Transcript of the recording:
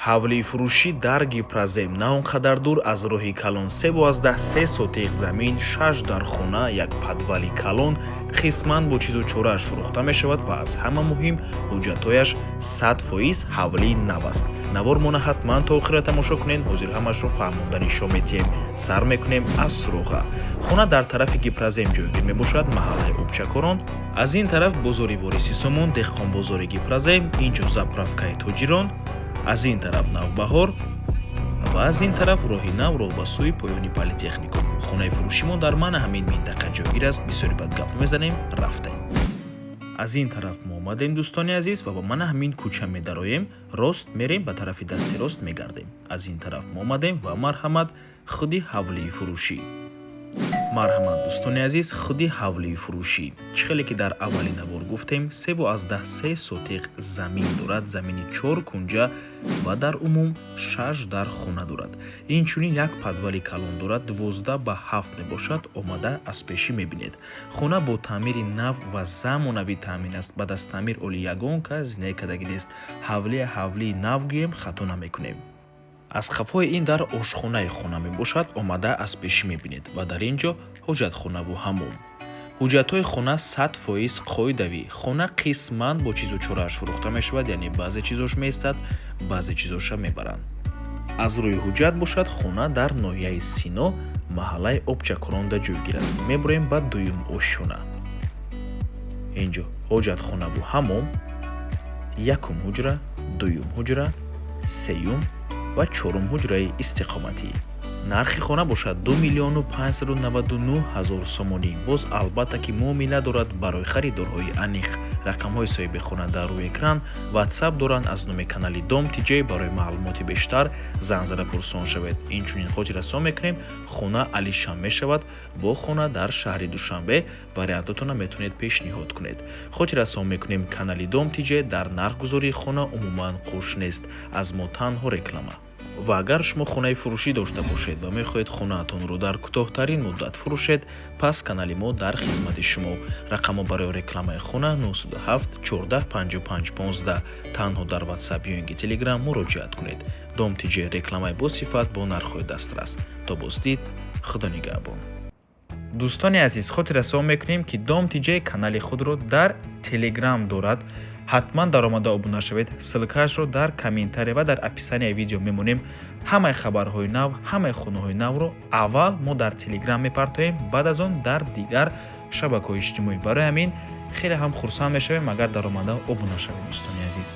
Ҳавлии фурӯшӣ дар Гипрозем, на он қадар дур аз роҳи калон, 3,3 сотих замин, шаш дар хона, як подвали калон, қисман бо чизу чорааш фурӯхта мешавад ва аз ҳама муҳим, ҳуҷҷатҳояш 100%, ҳавлии нав аст. Навормона ҳатман то охира тамошо кунед, ҳозир ҳамашро фаҳмонда нишон медиҳем. Сар мекунем аз суроға. Хона дар тарафи Гипрозем ҷойгир мебошад, маҳаллаи Обчакорон. Аз ин тараф бозори Вориси Сомон, деҳқонбозори Гипрозем, инҷо заправкаи Тоҷирон, аз ин тараф Навбаҳор ва аз ин тараф роҳи нав, роҳ ба сӯи поёни политехникум. Хонаи фурӯшимон дар мана ҳамин минтақа ҷойгир аст. Бисёри бад гап мезанем, рафтем. Аз ин тараф мо омадем, дӯстони азиз, ва ба мана ҳамин кӯча медароем, рост мерем, ба тарафи дасти рост мегардем. Аз ин тараф мо омадем ва марҳамат, худи ҳавлии фурӯшӣ. Марҳамат, дӯстони азиз, худи ҳавлии фурӯшӣ. Чӣ хеле ки дар аввали навор гуфтем, 3,3 сотих замин дорад, замини чор кунҷа ва дар умум шаш дар хона дорад. Инчунин як подвали калон дорад, 12 ба 7 мебошад, омада аз пешӣ мебинед. Хона бо таъмири нав ва замонавӣ таъмин аст. Баъд аз таъмир оли ягон кас зинаи кардагӣ нест. Ҳавлия ҳавлии нав гӯем, хато намекунем. Аз қафои ин дар ошхонаи хона мебошад, омада аз пешӣ мебинед ва дар ин ҷо ҳоҷатхонаву ҳаммом. Ҳуҷҷатҳои хона 100% қоидавӣ. Хона қисман бо чизу чорааш фурӯхта мешавад, яъне баъзе чизош меистад, баъзе чизоша мебаранд. Аз рӯи ҳуҷҷат бошад, хона дар ноҳияи Сино, маҳаллаи Обчакоронда ҷойгир аст. Мебуроем ба дуюм ошёна. Инҷо ҳоҷатхонаву ҳаммом, якум ҳуҷра, дуюм ҳуҷра, сеюм ва чорум ҳуҷраи истиқоматӣ. Нархи хона бошад 2 599 000 сомонӣ. Боз, албатта, ки муомила дорад. Барои харидорҳои аниқ рақамҳои соҳиби хона дар рӯи экран, Ватсап доранд. Аз номи канали Дом Тиҷей барои маълумоти бештар занг зада пурсон шавед. Инчунин хотиррасон мекунем, хона алишам мешавад бо хона дар шаҳри Душанбе, вариантотонро метавонед пешниҳод кунед. Хотиррасон мекунем, канали Дом Тиҷей дар нархгузории хона умуман қуш нест, аз мо танҳо реклама. Ва агар шумо хонаи фурӯшӣ дошта бошед ва мехоҳед хонаатонро дар кӯтоҳтарин муддат фурӯшед, пас канали мо дар хизмати шумо. Рақамҳо барои рекламаи хона 97 14 55 15, танҳо дар Ватсап ё ин ки Телеграм муроҷиат кунед. Дом Тиҷей, рекламаи босифат бо нархҳои дастрас. То боздид, Худо нигаҳбон. Дӯстони азиз, хотиррасон мекунем, ки Дом Тиҷей канали худро дар Телеграм дорад. Ҳатман даромада обуна шавед. Ссылкаашро дар комментария ва дар описанияи видео мемонем. Ҳамаи хабарҳои нав, ҳамаи хонаҳои навро аввал мо дар Телеграм мепартоем, баъд аз он дар дигар шабакаҳои иҷтимоӣ. Барои ҳамин хеле ҳам хурсанд мешавем, агар даромада обуна шавед, дӯстони азиз.